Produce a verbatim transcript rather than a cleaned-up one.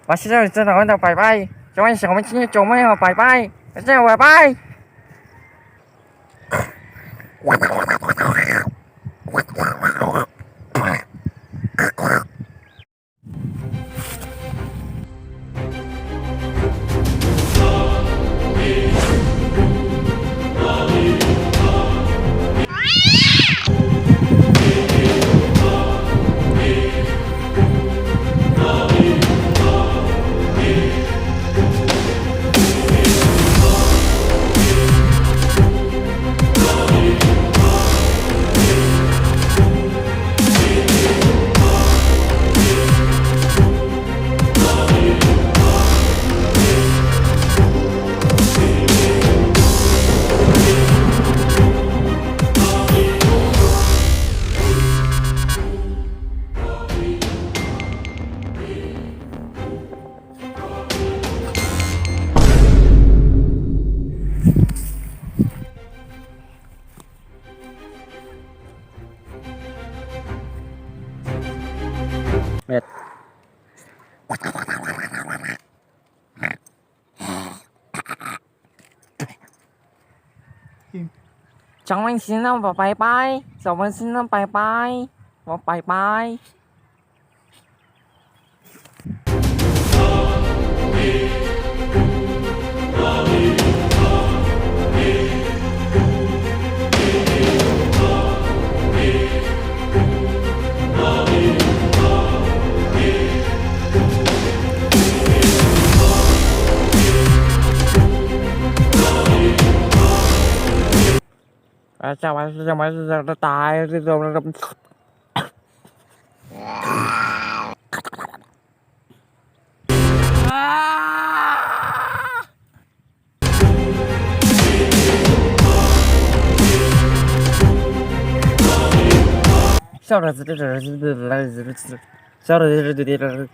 Basta sa, sa, sa, sa, bye bye. Chomay, chomay, chomay, chomay, bye bye. Basta, bye bye. Met. Chomay, sino, bye bye. Chomay, sino, bye bye. Bye bye. Sorry.